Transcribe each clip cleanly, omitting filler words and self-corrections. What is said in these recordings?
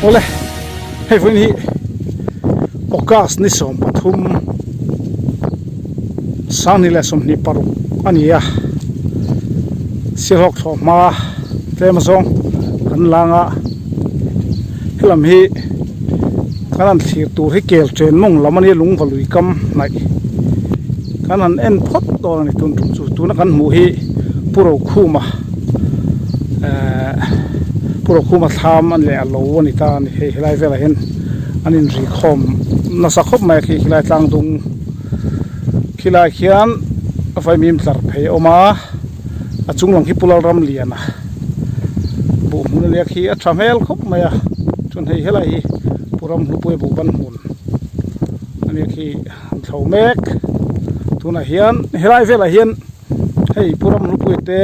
Awle hei vawiin hi August ni 13 2026 a ni a Sialhawk thlawh hma tlem azawng kan lang a helam hi kan han thlir tur hi kel chen mawng lam a nia lungva lui kam hnaih kan han en phawt dawn a ni tun tum chu tuna kan hmuh hi Pu Rokhuma ehh Pu Rokhuma thlam a leh a lo a ni ta a ni hei helai velah hian an inri khawm nasa khawp mai a khi khilai tlang dung khilai khian vaimim tlar phei a awm a a chung lang khi Pu Lalramliana buh hmun a nia khi a tha hmel khawp mai a chuan hei helai hi Pu Ramhlupuia buh ban hmun a nia khi an thlo mek tunah hian helai velah hian hei Pu Ramhlupuia te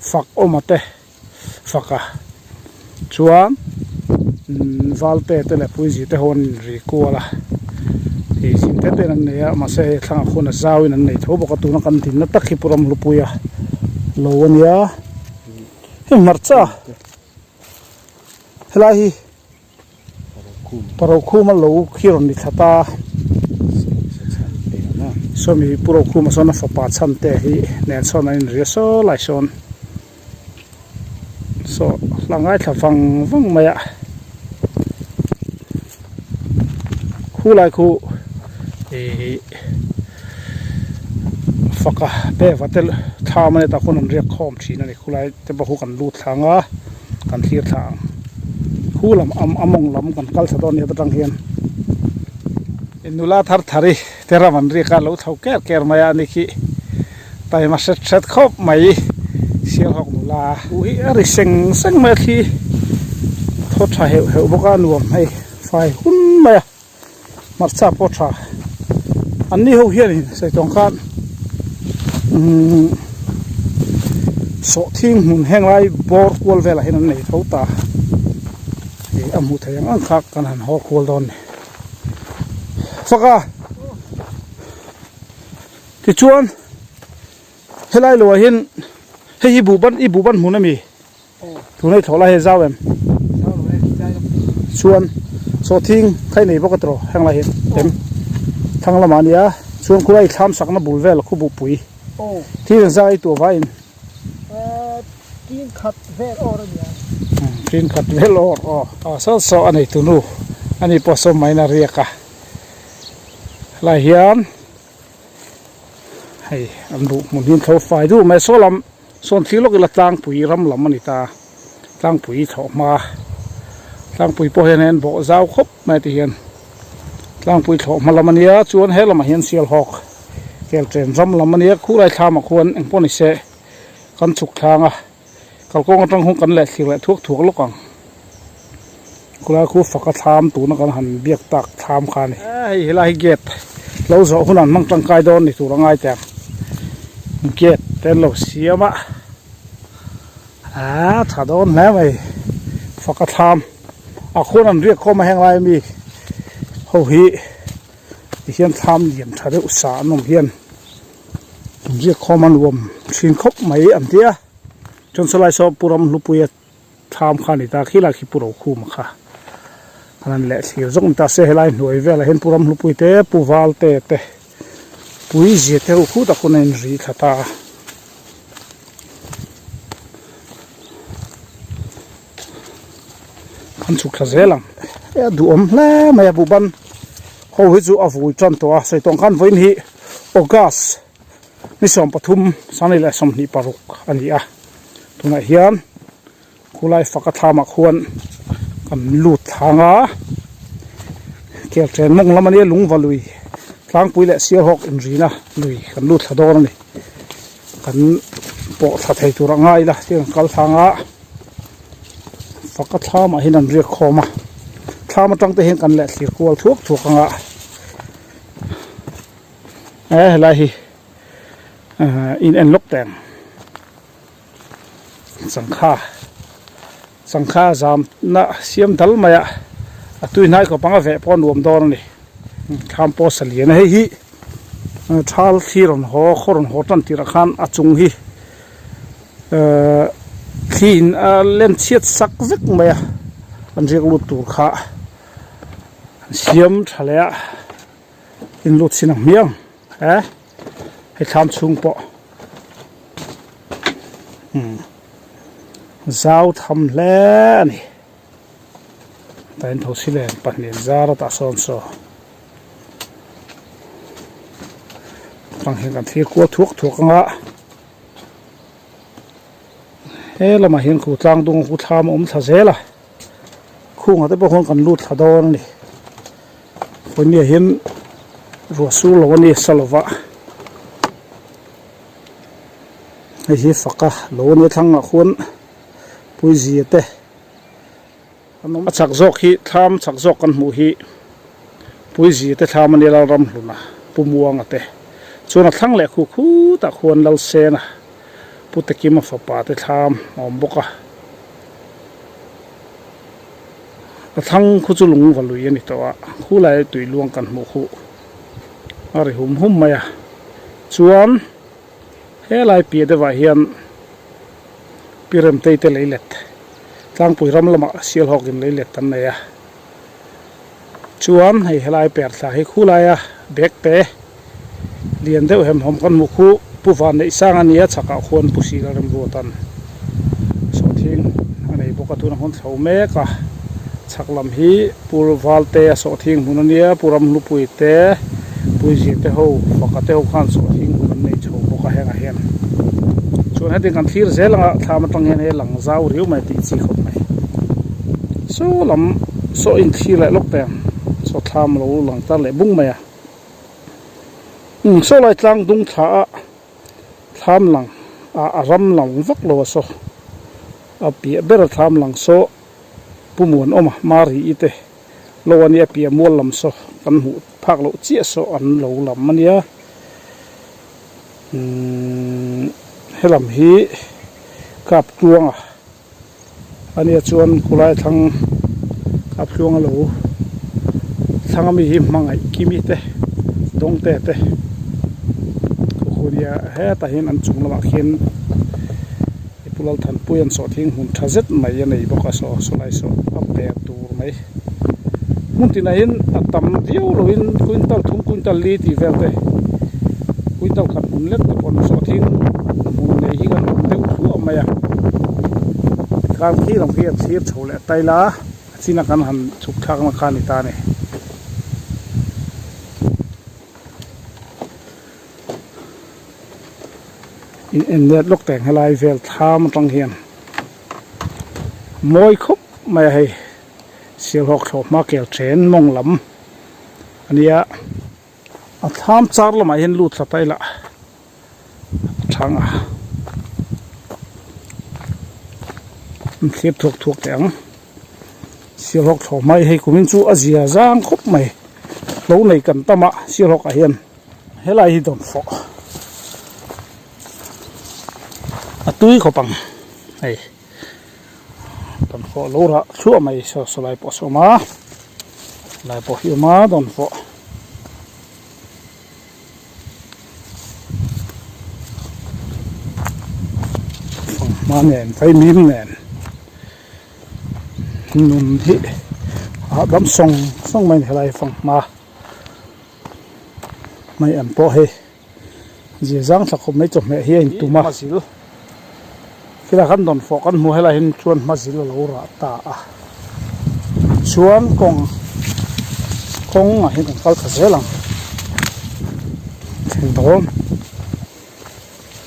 fak awma te fak a chuan umm valte te leh puizi te ho an inri kual a ih zin te ten an nei a mahse hei thlangah khuan a zau in an nei tho bawk a tuna kan dinna tak hi Pu Ramhlupuia lo a nia hei hmarcha helai hi. Parokhuma lo khi rawn ni thla ta sawmi pu Rokhuma sawn a fapa chhan te hi nen sawn an inria saw lai sawn saw hla ngaithla vang vang mai a khu lai khu ihh faka peva te thlam a ni tah khuan an riak khawm thin a ni khulai te pawh khu kan lut thlang a kan thlir thla ang khu lam a mawng lam kan kal thla dawn a ni heta tang hian nula thar thari te ram an riak a lo tho ker ker mai a ani khi taima hret hret khawp mai sialhawk nula u hi a ri seng seng mai a thli thaw tha heuh heuh bawk a nuam hei fai hun mai a. Hmarcha pawh tha an ni ho hianin sawi tawng khan umm sawhthing hmun heng lai bawr kual velah hian an nei tho ta ih a hmuh theih ang ang kha kan han haw kual dawn a ni faka tichuan helai lo ah hian hei hi buh ban i buh ban hmun a mi. Tuna i thlawh lai hi zau em? Chuan sawhthing kha i nei bawk a tiraw heng lai hi em? Thlang lamah a nia chuan khulai i thlam sakna bul vel khu buhpui thil engzah a i tuah vaiin Tin khat vel awr a nia. Tin khat vel awr aw. Aw saw saw a nei tunu a ni pawh saw main a riak a helai hian hei an buh hmun hi an tho fai duh mai saw lam. Sawn thlir lawk ila tlangpui ram lam a ni ta, tlangpui thlawh hma, tlangpui pawh hian an bawh zau khawp mai a ti hian tlangpui thlawh hma lam a nia chuan he lamah hian sialhawk kel chen ram lam a nia khulai thlamah khuan eng pawh ni se kan chhuk thlang a kalkawng atang hung kan leh thlir leh thuak thuak lawk ang khulai khu faka thlam tuna kan han biak tak thlam kha a ni. Hei helai hi gate lo zawh hunah an hmang tangkai dawn ni tur a ngai teh ang gate te an lo siam a aaa tha dawn hle mai faka thlam ah khuan an riak khawm a heng lai ami ho hi tihian thlam lian tha deuh sa an awm hian an riak khawm a nuam thin khawp mai an tia chuan sawlai saw Pu Ramhlupuia Thlam kha a ni ta khi lai khi Pu Rokhuma kha an han leh thlir zawk ni ta se helai hnuai velah hian Pu Ramhlupui te Pu Valte te pui zia te ho khut ah khawn a inri thla ta a. Kan chhuk thla zel ang e a duhawm hle mai a buhban ho hi chu a vui tan tawh a sawi tawng khan vawiin hi August Ni 13 2026 a ni a, tunah hian khulai faka thlamah khuan kan lut thlang a, kel chen mawng lam a nia lungva lui tlangpui leh sialhawk inrina lui kan lut thla dawn a ni, kan pawh thla thei tur a ngai ila tin kan kal thlang a, faka thlamah hian an riak khawm a, thlam atang te hian kan leh thlir kual thuak thuak ang a. He helai hi in en lawk teh ang sangha sangha zam na siam dal mai a a tui hnai khawp ang a veh pawh a nuam dawn a ni thlam pawh a sa lian a hei hi thal thli rawn haw khaw rawn haw tan tirh ah khan a chung hi ehh thli in a len chhiat sak vek mai a. an riak lut tur kha an siam tha leh a in lut chin ang hmiang he hei thlam chhung pawh umm zau tham hle a ni tah hian thosi len pahnih an zar a tah sawn saw tang hian kan thlir kual thuak thuak ang a. He lamah hian khu tlang dung khu thlam a awm thla zel a khungah te pawh khuan kan lut thla dawn a ni pawimawh hian ruah sur lo a ni sa lova hei hi faka lo a nia thlangah khuan puizia te an awm a chak zawk hi thlam chak zawk kan hmuh hi puizia te thlam a nia Lalramhluna Pu Muanga te chuan a thlang leh khu khutah khuan Lalsena Pu Tekima fapa te thlam a awm bawk a a thlang khu chu lung va lui a ni tawh a khulai tui luang kan hmuh khuh a ri hum hum mai a chuan helai piah deuh ah hian Pi Remtei te leilet tlangpui ram lamah Sialhawk in leilet an nei a chuan hei helai per thla hi khulaia bag te lian deuh hem hawm kan hmuh khu Pu Vanneihsang a nia chhakah khuan Pu Sila Remruatan sawhthing a nei bawk a tunah khuan thlo mek a chhak lam hi Pu Valte a sawhthing hmun a nia Pu Ramhlupui te Puizir te ho Faka te ho khan sawhthing hmun an nei chho bawk a hengah hian chuan hetiang kan thlir zel anga thlam atang hian hei lang zau riau mai tih chi khawp mai saw lam saw inthlir leh lawk te ang saw thlam lo lang tar leh bung mai a. Umm saw lai tlang dung thla a thlam lang ah a ram lang vak lo a saw a piah ber a thlam lang saw Pu Muanawma Mari i te lo a nia piah mual lam saw kan hmuh phak loh chiah saw an lo lam a nia umm helam hi kap tluanga a nia chuan khulai thlang kap tluang a lo thlang ami hi hmangaih kimi te dawngte te khu nia hetah hian an chung lamah khian Pu Lalthanpui an sawhthing hmun tha zet mai a nei bawk a saw sawlai saw a per tur mai hmun tinah hian a tam viau loin quintal thum quintal li tih vel te quintal khat hmun lek te pawh an sawhthing hmun nei hi kan awm deuh thluah mai a tikhan khi lam khi an thlir chho leh tail a a chinah kan han chhuk thlak na kha a ni ta a ni. In en let lawk teng helai vel thlam atang hian mawi khawp mai a hei Sialhawk thlawh hma kel then mawng lam a nia a thlam char lamah hian lut thla ta ila a thang a an thlir thuak thuak teh ang Sialhawk thlawh hma hi hei kumin chu a zia zang khawp mai lo nei kan tam a Sialhawk ah hian. Helai hi dawn fawh a tui khawp ang hei dawn fawh lo rah thluah mai saw saw lai pawh a sawm a lai pawh hi a awm a dawn fawh fanghma nen vaimim nen nun hi a hahdam sawng sawng mai a ni helai fanghma. Mai an pawh hei zir zang thla khawp mai chawhmeh hi a intum a khilai khan dawn fawh kan hmu helai hian chuan hmazil a lo rah ta a chuan kawng kawng ah hian kan kal thla zel ang thleng dawn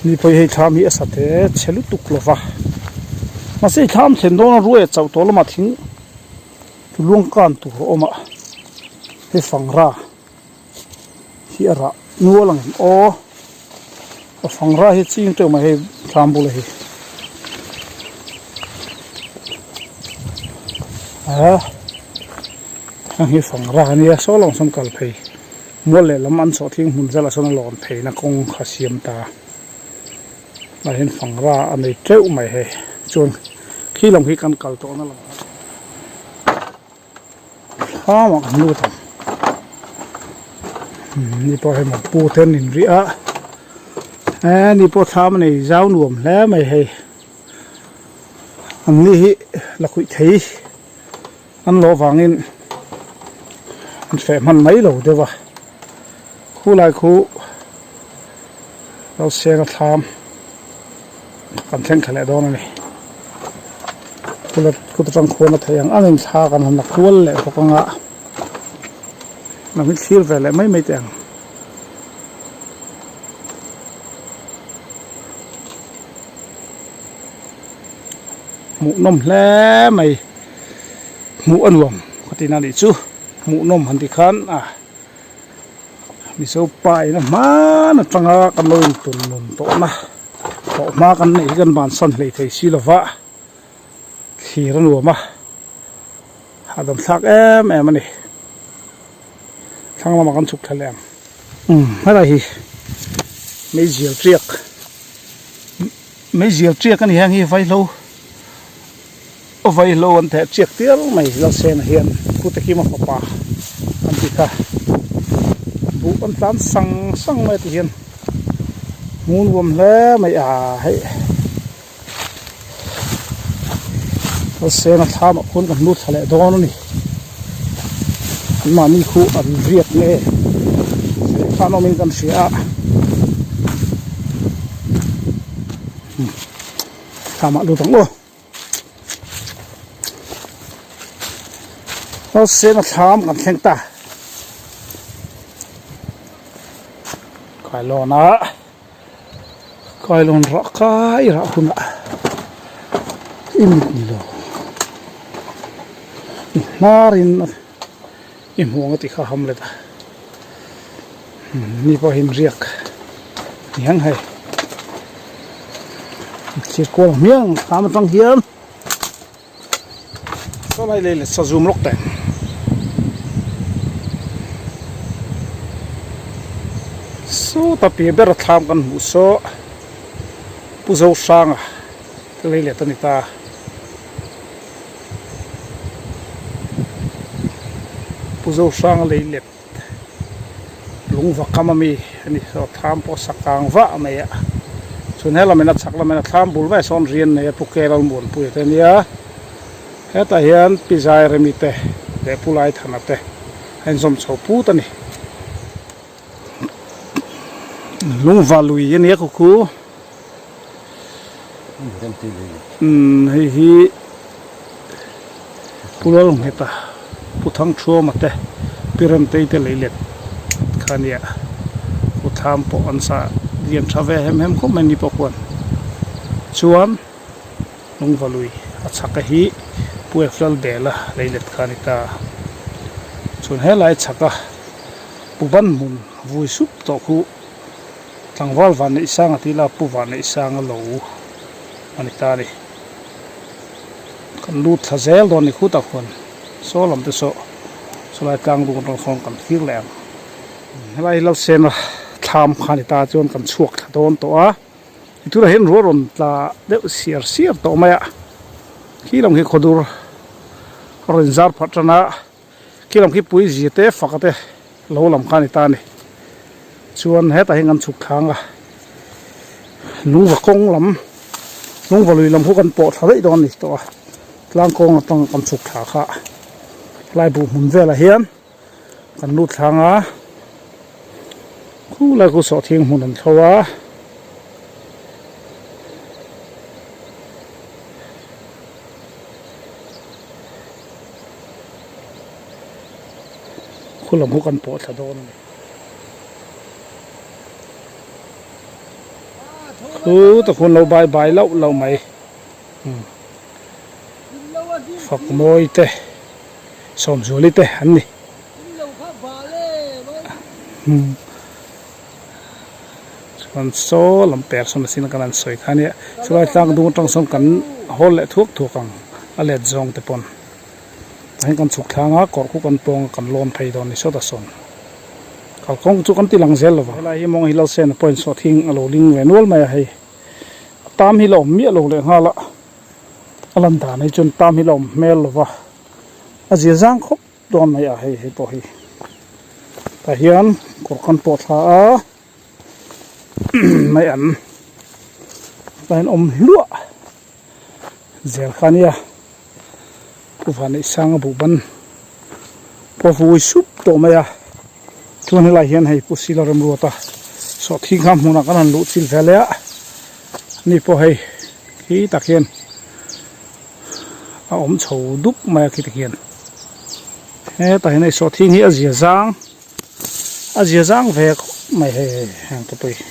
ni pawh hi hei thlam hi a sa te chhe lutuk lo va mahse thlam thlen dawn a ruai a chauh tawh lamah thing luang kan tur a awm a hei fangra hi a rah nual ang em aw a fangra hi ching teuh mai hei thlam bulah hi a heng hi fangra a nia saw lamah sawn kal phei mual lehlam an chawh thing hmun velah sawn a lawn phei na kawng kha siam ta ah hian fangra a nei teuh mai hei chuan khi lam khi kan kal tawh na lamah thlamah kan lut ang ni pawh hei pu te an inri a eh ni pawh thlam a nei zau nuam hle mai hei an ni hi la khuih thei. An lo vangin an feh hman mai lo deuh a, khulai khu Rosena thlam kan thleng thla leh dawn a ni. Kut atang khuan a theih ang angin thla kan han la kual leh bawk ang a, lo hi thlir ve leh mai mai teh ang. Hmuhnawm hle mai hmuh a nuam ka tihna anih chu hmuhnawm han tih khan a Mizo pa ina hman atanga kan lo intun nun tawhna tawh hma kan neih hi kan bansan hlei thei si lova thlir a nuam a hahdam thlak em em a ni thlang lamah kan chhuk thla leh ang umm helai hi meizial tiak. Meizial tiak a ni heng hi vaihlo vaihlo an theh tiak tial mai Lalsena hian Pu Tekima fapa an ti kha buh an tlan sang sang mai a ti hian hmu nuam hle mai a hei Lalsena thlam ah khuan kan lut thla leh dawn a ni an mahni khu an riak nge khan awmin kan hria a. Thlamah lut ang aw. Hmawlsen a thlam kan thleng ta. Kailawn a kailawn rah kai rah hunah i mit ni lo i hnarin i hmuh ang a tih kha a ham let a. Mi pawh hi riak niang hei thlir kual ang hmiang thlam atang hian saw lai lei leh saw zum lawk teh sawta piah ber a thlam kan hmuh saw Pu Zohranga te lei let a ni ta. Pu Zohranga lei let. Lungva kam ami a ni saw thlam pawh a sak ang vah mai a chhun he lamin a chhak lamin a thlam bul mai sawn rian nei a pu Kerala Muanpuia te ania hetah hian pi Zairemi te leh pu Laithana te a inzawm chho put a ni Lungva lui a nia khu khu umm hei hi Pu Lalngheta Pu Thangthuama te Pi Remtei te lei let kha ania Pu Thlam pawh an sa lian tha ve hem hem khawp mai ni pawh khuan chuan Lungva lui a chhak a hi Pu Eflal Bela lei let kha a ni ta chuan helai chhak a Pu Banhmun vui sup tawh khu. Tlangval Vanneihsanga tih ila Pu Vanneihsanga lo a ni ta a ni. Kan lut thla zel dawn ni khutah khuan saw lam te saw sawlai tlang dun atang sawn kan thlir leh ang. Helai hi Lalsena thlam kha a ni ta chuan kan chhuak thla dawn tawh a, ti turah hian ruah rawn tla deuh siar siar tawh mai a, khi lam khi khawdur a rawn zar phat tan a. Khi lam khi pui zia te fak te lo lam kha a ni ta a ni. Chuan hetah hian kan chhuk thlang a, lungva kawng lam, lungva lui lam khu kan pawh thla daih dawn a ni tawh a, tlang kawng atanga kan chhuk thla kha helai buh hmun velah hian kan lut thlang a, khulai khu sawhthing hmun an thlo a. Khu lam hu kan pawh thla dawn a ni. Khu tak hun lo bai bai loh loh mai. Fak mawi te Sawmzuali te an ni. Chuan saw lam per sawn a sin a kan han sawi kha ania chulai tlang dung atang sawn kan hawl leh thuak thuak ang a let zawng te pawn tah hian kan chhuk thlang a kawr khu kan pawng a kan lawn phei dawn a ni sawtah sawn kalkawng chu kan ti lang zel lo va helai hi mawng hi lalsena pawhin sawhthing a lo ling ve nual mai a hei a tam hi la awm miah lo leh nghal a a lan dan hi chuan tam hi la awm hmel lo va a zia zang khawp dawn mai a hei hei pawh hi tah hian kawr kan pawh thla a mai an tah hian awm hluah zel kha ania. Pu Vanneihsanga buhban pawh vui sup tawh mai a chuan helaiah hian hei Pu Sila Remruata sawhthing kha hmunah kan han luh chilh ve leh a ani pawh hei khi tak hian a awm chho dup mai a khi tak hian hetah hian hei sawhthing hi a zia zang a zia zang ve khawp mai hei heng te pawh hi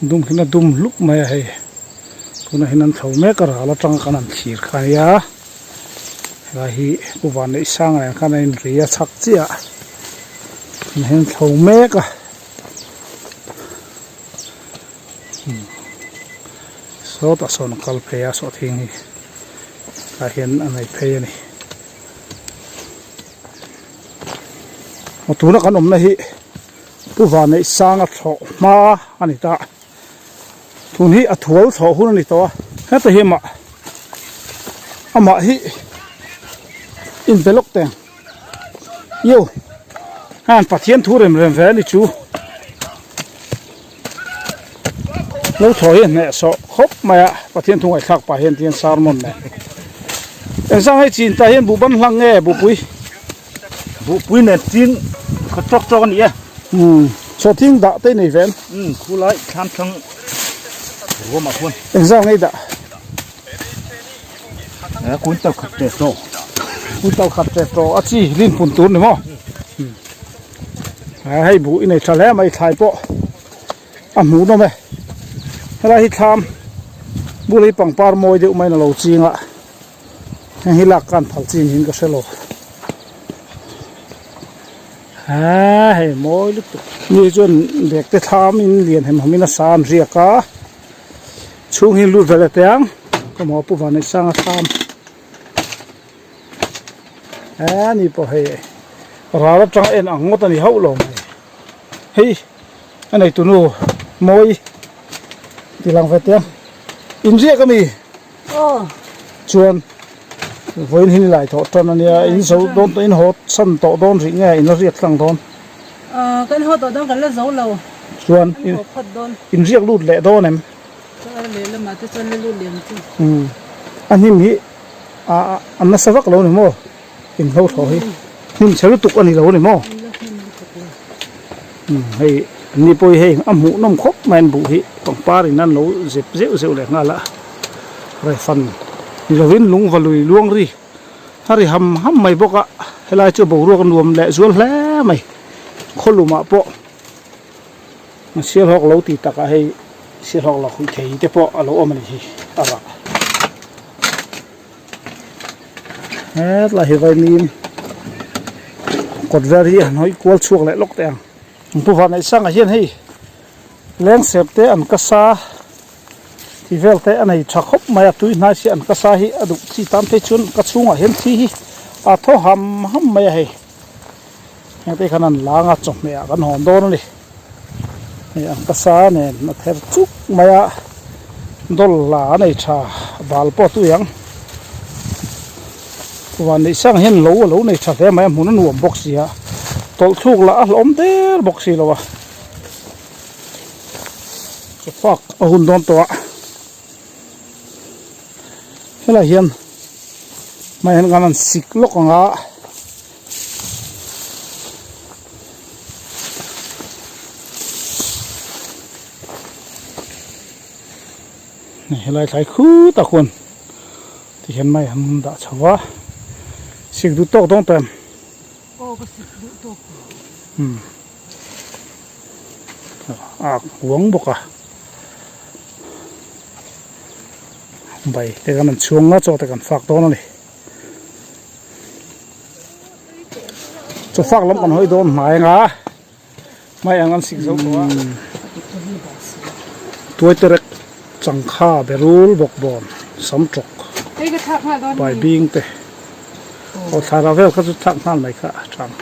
dum hian a dum hlup mai a hei. Tunah hian an tho mek a ral atanga kan han thlir kha ania helai hi Pu Vanneihsanga nen khan a inri a chhak chiah a tunah hian an tho mek a sawtah sawn a kal phei a sawhthing hi tah hian a nei phei a ni aw tuna kan awmna hi Pu Vanneihsanga thlawh hma a ni ta. Tun hi a thual thlawh hun a ni tawh a, heta hi amah amah hi inpe lawk teng io han Pathian thu rem rem ve a ni chu lo thaw hi a hneh sawh khawp mai a Pathian thu ngaihthlak pah hian tihian sermon nen engzang hei chin tah hian buhban hlang nge buhpui. Buhpui nen tin khaw tawk tawk a ni e. Umm sawhthing dah te nei vel. Umm khulai thlam thlang ruamah khuan. Engzau ngei dah? Eh kun tal khat ṭe ṭaw. Kun tal khat ṭe ṭaw a chi lin pun tur ni maw? Umm hei buh i nei ṭha hle mai thlai pawh a hmuh nawm e. Helai hi thlam bul hi pangpar mawi deuh maiin a lo ching a. Heng hi lak kan phal chin in ka hre lo aa hei mawi lutuk mi chuan bag te thlam in lian hem hawm in a sa an riak a chhung hi lut ve leh teh ang ka maw pu Vanneihsanga thlam aa ni pawh hei ral atanga en ang ngawt a ni hauh lo mai hei a neitunu mawi ti lang ve teh ang inriak a mi. Chuan vawiin hi nilai thawh tan ania in zo dawn tawh in haw chhan tawh dawn rih nge in la riak tlang dawn. Kan haw tawh dawn kan la zo lo. Chuan in riak lut leh dawn em? Chuan lehlamah te chuan la lut leh ang chu. A hnim hi a nasa vak lo ni maw in hlo thaw hi hnim chhe lutuk a ni lo ni maw? Hei ni pawh hi hei a hmuh nawm khawp mai an buh hi pangpar in an lo zep zeuh zeuh leh nghal a refan ni lovin lung va lui luang ri a ri ham ham mai bawk a helai chu boruak a nuam leh zual hle mai khawlum ah pawh a sialhawk lo tih takah hei sialhawk la khuih thei te pawh a lo awm a ni hi a rah Hetlai hi vaimim kawt vel hi an hawi kual chhuak leh lawk teh ang. Pu Vanneihsanga hian hei lengsep te an ka sa tih vel te a nei tha khawp mai a, tui hnai si an ka sa hi a duh chi tan phei chuan ka chhungah hian thli hi a thaw ham ham mai a hei. Heng te khan an lang a chawhmeh ah kan hawn dawn a ni. Hei an ka sa nen a ther chuk mai a dawlh a nei tha bal pawh tui ang. Van neih sang hian lo a lo nei tha hle mai a hmun a nuam bawk si a tawlh thluk lah a hlauhawm der bawk si lo a. Chawfak a hun dawn tawh a helai hian hmai hian kan han sik lawk ang a. Helai thlai khut a khuan ti hian mai an dah chho a sik duh tawk dawn tawh em umm a uang bawk a bai te kan han chhuang nga chaw te kan fak dawn a ni. Chaw fak lam kan hawi dawn hnai anga hmai ang an sik zo tawh a tuaiterek changkha berul bawkbawn sam tawk pai bing te aw thlara vel kha chu thlak nghal mai kha a tang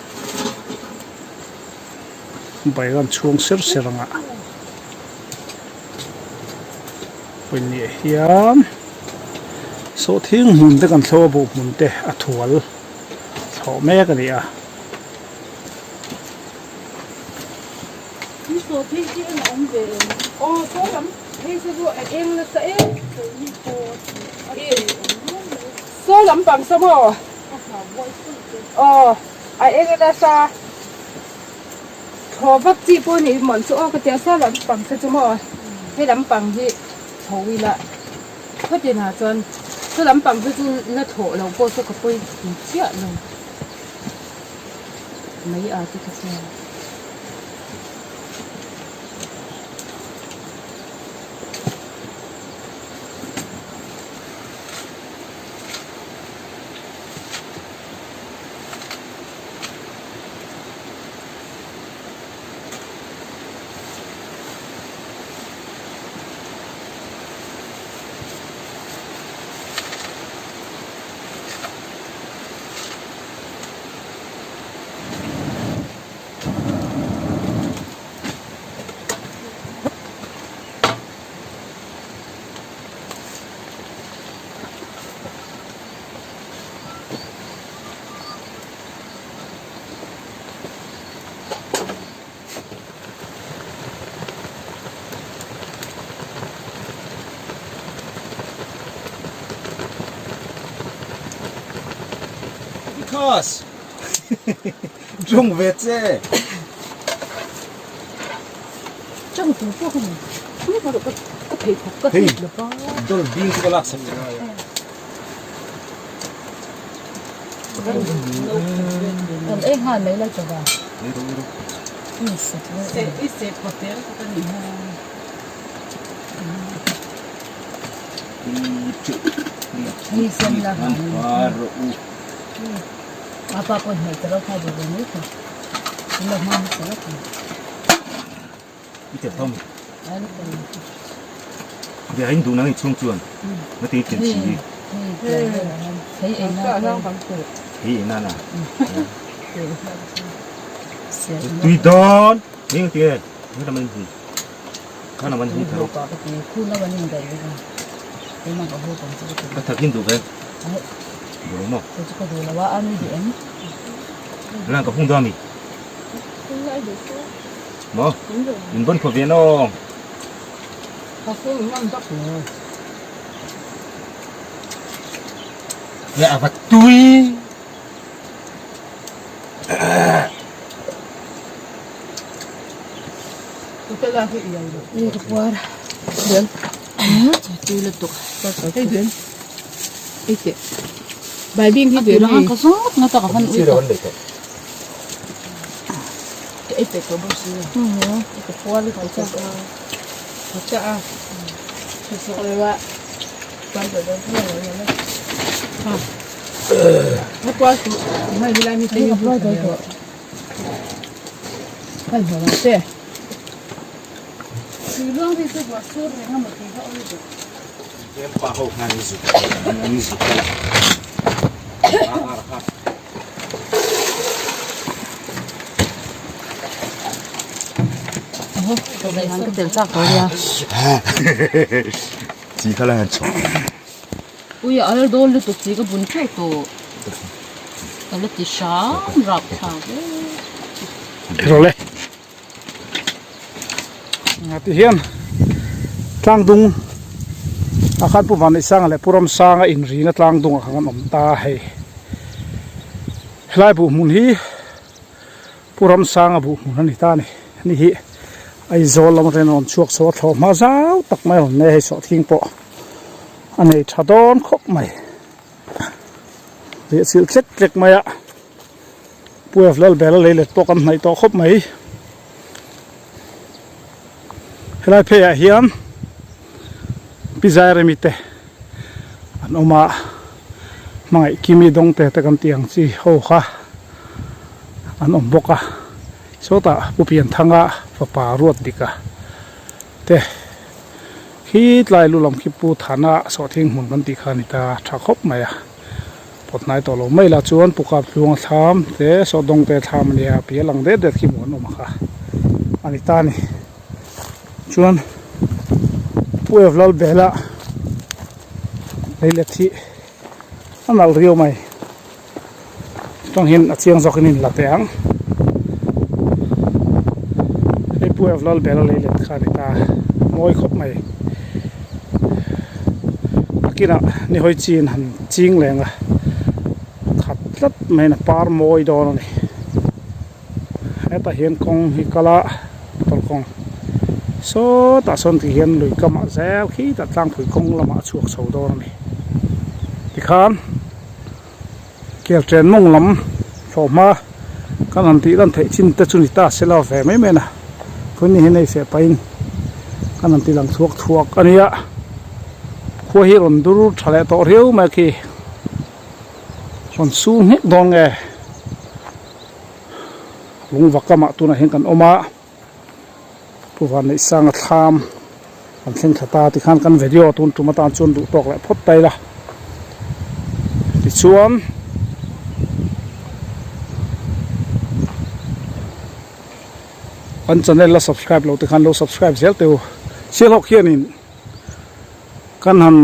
bai an chhung ser ser anga pawimawh hian sawhthing hmun te kan thlo a buh hmun te a thual thlawh mek a ni a. lampang saw maw aw a eng a nasa thaw vak chi pawh ni mawn chu aw ka tia saw lampang te chu maw he lampang hi chho ila khawtinah chuan saw lampang te chu la thawh loh pawh chu ka pawi chiah lo mai a te ka chuan. Because Chung ve che. Chang tur pawh ka nei. Ni ka ka pheikhawk ka Hei hit lo pa. Dol bing chu ka lak sak che. Kan ei nghal mai lo chaw va. Se i se hotel ka ni ha. Ni sen la ha. Apa pawh hnaih ta lo kha duh ve mai thei. In lo hma hmasa lawk ang. I tel tawh mi? Ve in duh nang i chhung chuan na ti chen chi. Thei ei na Thei ei na na. Tui dawn. Ning ti e. Ni lam an hi. Kha lam an hi tharo. Khu lam an in daih vek a. Keimah ka haw pang chu ka ti. Ka thakin duh ve. Duh lo maw? Kei chu ka duh lo a, a nui duh em? Lan ka hung dawn mi. Maw? In bon khaw ve naw. Ka hung ngam bak lo. Nge a va tui. Ni ka puar. Lian. Tui lutuk. Hei duan. Ei teh. Baibing hi duan hei. Ka zawt nga ta ka van ui ta. Ei teh tawh bawk si. Ka puar lutuk cha. Ka cha a. Ka zawk leh a. Puar tawh dawn tho lo hian a. Ha. Ka puar chu. Hei helai mi te hi. Ka puar tawh. Hei hmuh ang che. Tuiluang hi chu buah sur reng a maw tih kha awi duh. Pa ho khan an zuk an zuk a. Ka tel chak tawh nia. Chi kha la han chhawk. Ui a al dawn lutuk chi ka bun theuh tawh. Ka la ti hram rap thlak e. Rawle. Ti hian tlang dung ah khan Pu Vanneihsanga leh Pu Ramsanga inrina tlang dung ah khan an awm ta hei. Helai buh hmun hi Pu Ramsanga buh hmun a ni ta a ni. Ani hi Aizawl lam atangin a rawn chhuak chho a thlawh hma zau tak mai a rawn nei a hei sawhthing pawh a nei tha dawn khawp mai. Riah chilh tlek tlek mai a. Pu Ev Lalbela lei let pawh kan hnaih tawh khawp mai. Helai pheiah hian Pi Zairemi te an awm a, hmangaih Kimi Dawngte te kan tih ang chi ho kha an awm bawk a. Sawtah Pu Pianthanga fapa Ruatdika te khi tlai lu lam khi Pu Thana Sawhthing hmun kan tih kha a ni ta tha khawp mai a. Pawt hnai tawh lo mai la chuan pu kap hluang thlam te sawhdawng te thlam a nia pial ang det det khi hmuh an awm kha a ni ta a ni chuan pu ev lal bela lei let hi a nalh riau mai tang hian a chiang zawk in in la teh ang hei pu ev lal bela lei let kha a ni ta mawi khawp mai. Nakinah ni hawi chin han ching leng a, khat tlat maiin a par mawi dawn a ni. Hetah hian kawng hi kal a motor kawng sawtah sawn ti hian lui kamah zel khitah tlangpui kawng lamah a chhuak chho dawn a ni. Tikhan kel chen mawng lam hlawhhma kan han tih lan theih chin te chu ni ta se la ve mai mai a na tun ni hian hei feh pahin kan han ti lang thuak thuak a nia khua hi rawn dur tha leh tawh riau mai khi rawn su nghek dawn nge lungva kamah tunah hian kan awm a Pu Vanneihsanga thlam kan thleng thla ta tikhan kan video tun tum atan chuan duh tawk leh phawt ta ila tichuan kan channel la subscribe lo te khan lo subscribe zel teh u Sialhawk hianin kan han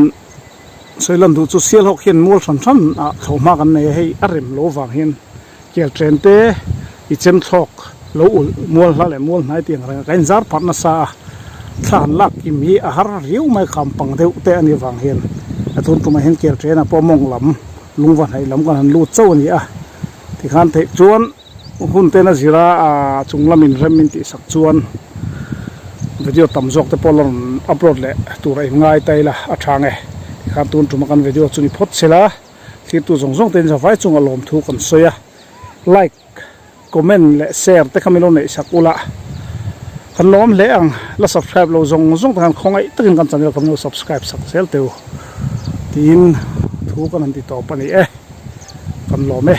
sawi lan duh chu Sialhawk hian mual hran hran ah thlawhhma kan nei a hei a rem lo vang hian Kel chen te i chem thlawk lo ulh mual hla leh mual hnai tih ang reng a, ka inzar pharh nasa a, thla han lak kim hi a har riau mai kham pang deuh te a nih vang hian a tun tumah hian kel chenah pawh mawng lam lungva hnaih lam kan han lut chauh a ni a, tikhan theih chuan hun ten a zir a ah chung lamin rem min tih sak chuan video tam zawk te pawh la rawn upload leh tur a inngai ta ila a tha nge tikhan tun tuma kan video chu ni phawt sela. Thirtu zawng zawng te in zavai chunga lawmthu kan sawi a, like, comment leh share te kha min lo neih sak ula, kan lawm hle ang, la subscribe lo zawng zawng te khan khawngaih takin kan channel kha min lo subscribe sak zel teu tiin thu kan han ti tawp a ni e, kan lawm e.